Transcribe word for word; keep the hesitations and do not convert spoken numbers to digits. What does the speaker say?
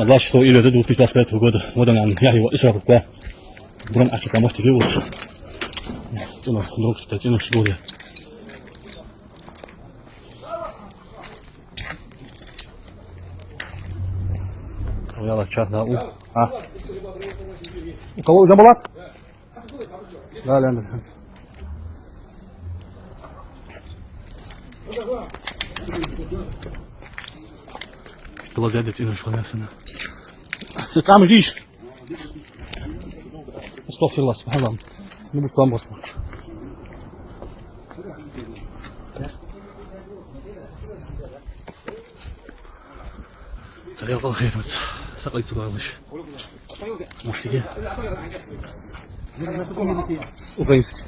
Двадцать шестого июля две тысячи двадцать пятого года. Вот она, я его Исрапов ква. Дрон ахита мостиге уж. ЦӀена, дрон ахита, цӀена шдуре. Яла чат на у. А. У кого Джамбулат? Да, Леандр. Ты лазай, да, цӀена шхуна сана. Ты там ждишь? Астагфируллах, субханаллах. Ну, будь там, Господь. Царел къалхетмац. Сакъайца балаш. Муштиге. Украинский.